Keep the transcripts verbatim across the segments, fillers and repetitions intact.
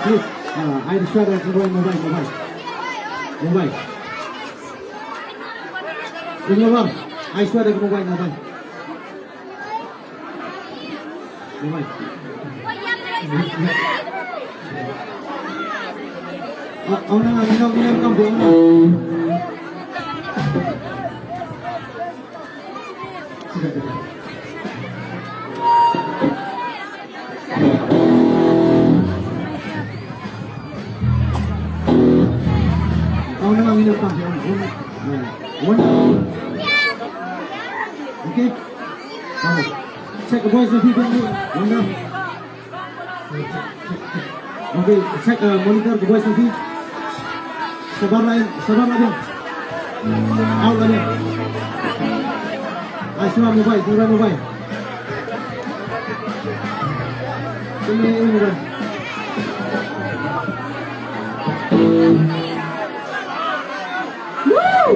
Please, uh, ai shuwa da ka mobile, mobile, mobile. Mobile. Mobile. Ai shuwa da ka mobile, mobile. Mobile. Aw, aw, nang, nang, nang, nang, nang. Okay. Check the voice of people. Wanda. Okay, check, uh, monitor ka voice na phi. Sabar la, sabar la biang. Out la biang. Ai shuwa mobile, shuwa mobile. Shuwa mobile. Woo!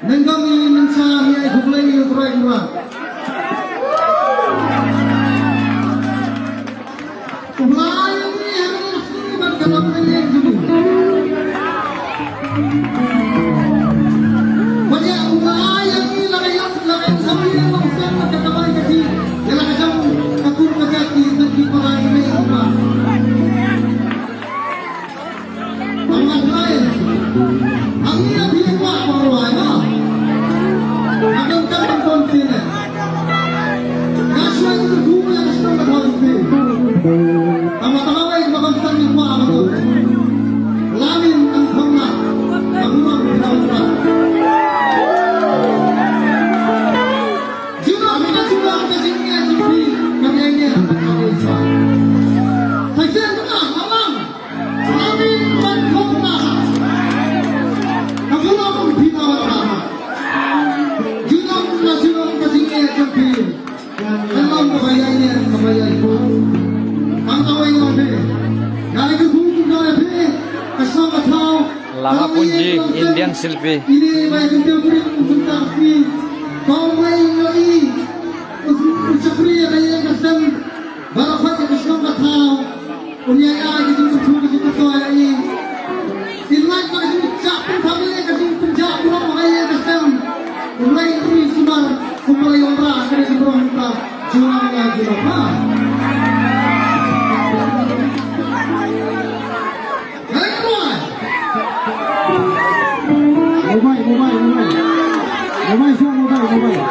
Ngan ong ïa ngan sa ïa khublei ïa u Trai Kynrad. U Blei ïa ngi ha kane ka sngi bad ka lam ka ïeng jong ngi. Bad ïa u Blei ïa ngi la ka ïeng la ka ïeng sa ïa long seng bad ka kamai ka jingïaid ïa la ka jong ka kur ka jait ki nang ki para ki mei ki pa. Tang Trai, hangne phi kwah ban rwai ma. Ka donkam ban don phi ne. Nga shu ai kyrkhu ïa ka shnong ka thaw jong phi. Tang ma tang wei kaba khamtam ngi kwah ban don. Lamin ang thong na. Ka burom phi na u Trai. Junom na junom ka jingngeit jong phi ka ïaineh ha ka kawei. Thaw shen ka ma, ma lang. Amen. Ban khong na. Ka burom phi na u Trai. Junom na junom ka jingngeit jong phi. Ka long kaba ïaineh kaba ïaineh. Tang kawei ngan phi. Ka la ka bun ka la phi. Ka song ka thaw. Lama Punji, Indian Silpi. Ine ba ïa ka bun ka la phi. Ka ong mai ngi. U shakri ïa ka ïing ka sem. Baroh khoit ïa ka shnong ka thaw. Un ïa ïa ka jingkyrkhu ka jingkyrkhu ïa i. Kin lait ba ka jingpynjah pynthame ka jingpynjah burom ha ka ïing ka sem. Un lait ri sumar kumba la ïoh ra ka jingburom ka jingburom ha. Mobile, mobile, mobile. Mobile, sure, mobile, mobile.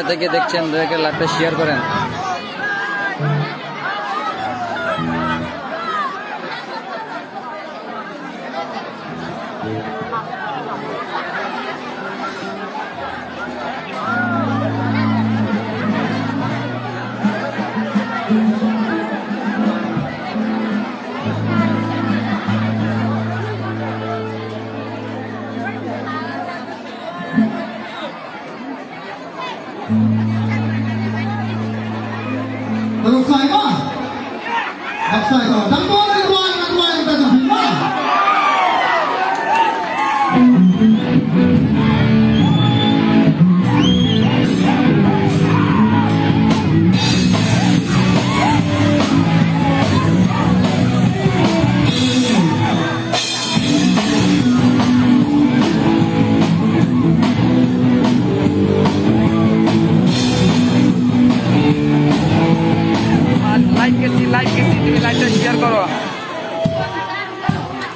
যাদেরকে দেখছেন, তাদেরকে লাইভটা শেয়ার করেন। Terus saya, Pak. Terus saya, Pak. Dan Tuhan, dan Tuhan, dan Tuhan, dan Tuhan. লাইভ গেছি, লাইভ গেছি, তুমি লাইভটা শেয়ার করো।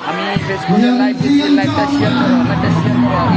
আমি ফেসবুকে লাইভ গেছি, লাইভটা শেয়ার করো, লাইভটা শেয়ার করো।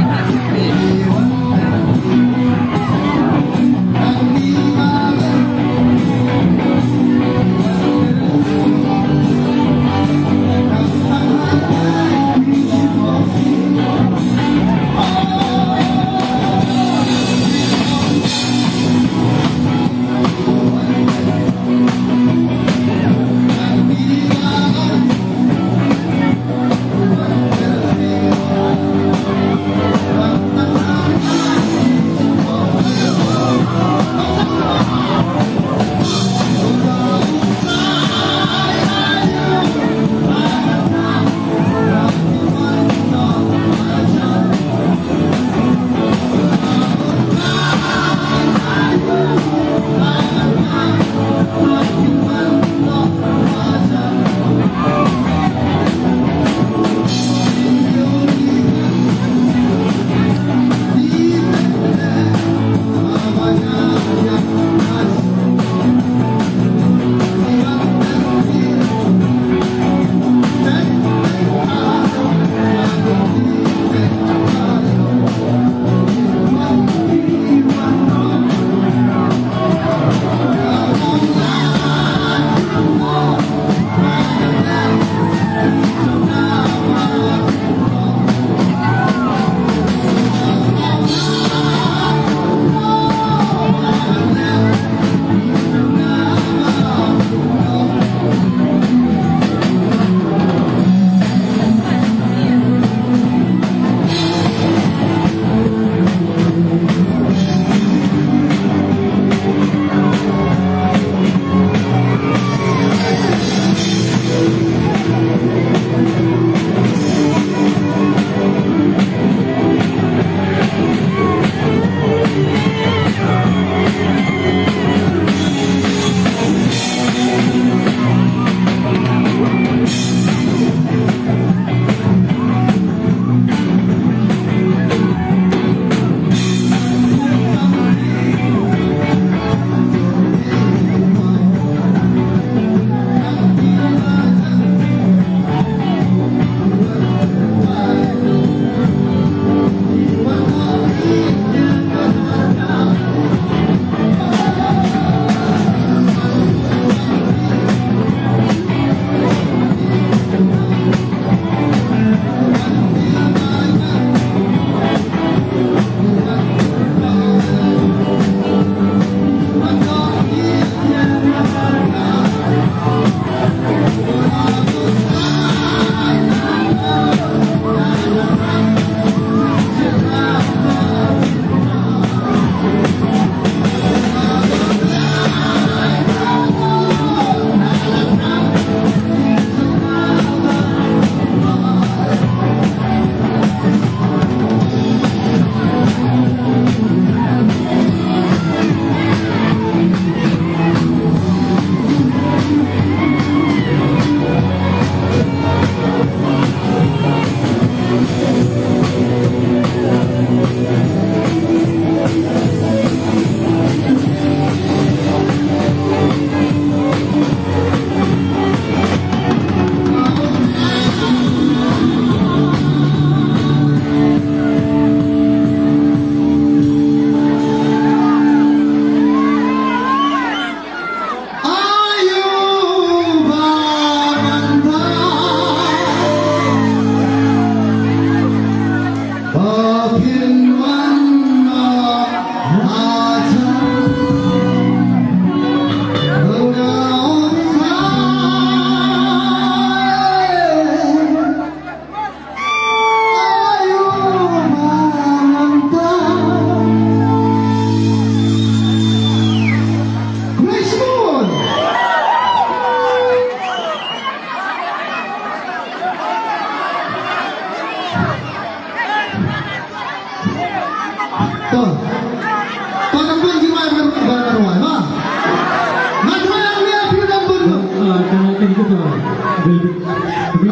Nga thaw ïa me, phi dang bun. Ah, kan, kan kita.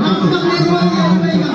Ram kam ne wa ya.